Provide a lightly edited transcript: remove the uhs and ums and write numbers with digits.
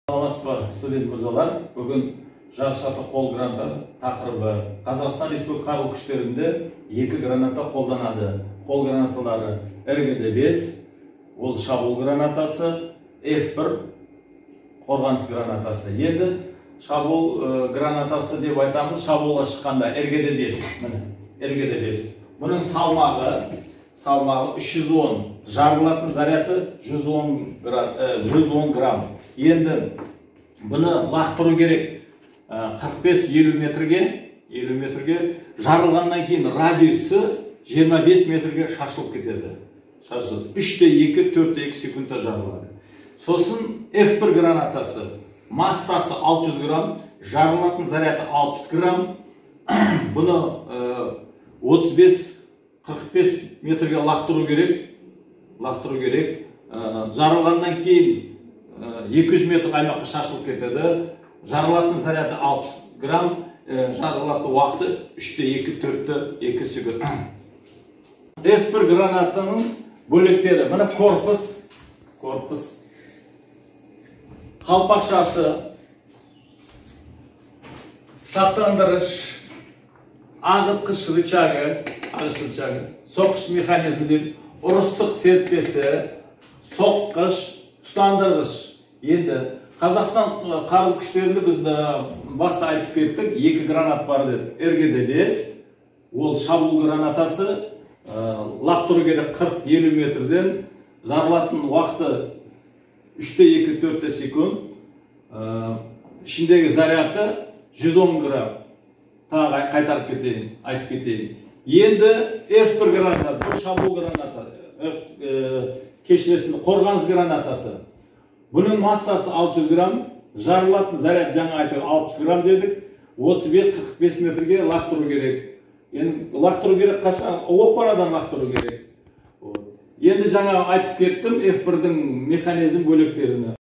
Саламатсыз ба, студент мырзалар! Бүгін жаршаты қол граната тақырыбы. Қазақстан Республика Қарулы Күштерінде екі граната қолданады. Қол гранаталары РГД-5, ол шабуыл гранатасы, F1 қорғаныс гранатасы. Енді шабуыл гранатасы деп айтамыз, шабуылға шыққанда РГД-5, міне, РГД-5. Бұның салмағы 310, жарылатын заряды 110 грамм, 110 грамм. Енді бұны лақтыру керек 45-50 метрге, 50 метрге жарылғаннан кейін радиусы 25 метрге шашылып кетеді. Шашылып 3-2, 4-2 секундта жарылады. Сосын F1 гранатасы, массасы 600 грамм, жарылатын заряды 60 грамм. Бұны 35-45 метрге лақтыру керек. Лақтыру керек. Жарылғаннан кейін 200 метр аймаққа шашылып кетеді. Жарылатын заряды 60 грамм, жарылатын уақыты 3-2, 4-2 секунд. F1 гранатының бөліктері. Міне, корпус, қалпақшасы, сақтандырыш, ағытқыш рычагы, ағытқыш рычагы, соққыш механизмі дейміз, ұрыстық серіппесі, соққыш, тұтандырғыш. Енді Қазақстан Қарулы Күштерінде біз баста айтып кеттік, екі гранат бар дедік. РГД-5, ол шабуыл гранатасы, лақтыру керек 40-50 метрден, жарылатын уақыты 3-2, 4 секунд, ішіндегі заряды 110 грамм. Тағы қайтарып кетейін, айтып кетейін. Енді F1 гранатасы, бұл шабуыл гранатасы, кешіресің, қорғаныс гранатасы. Бұның массасы 600 грамм, жарылатын заряд жаңа айтып 60 грамм дедік, 35-45 метрге лақтыру керек. Енді лақтыру керек қашан? Оқпанадан лақтыру керек. Енді жаңа айтып кеттім F1-дің механизм бөліктерін.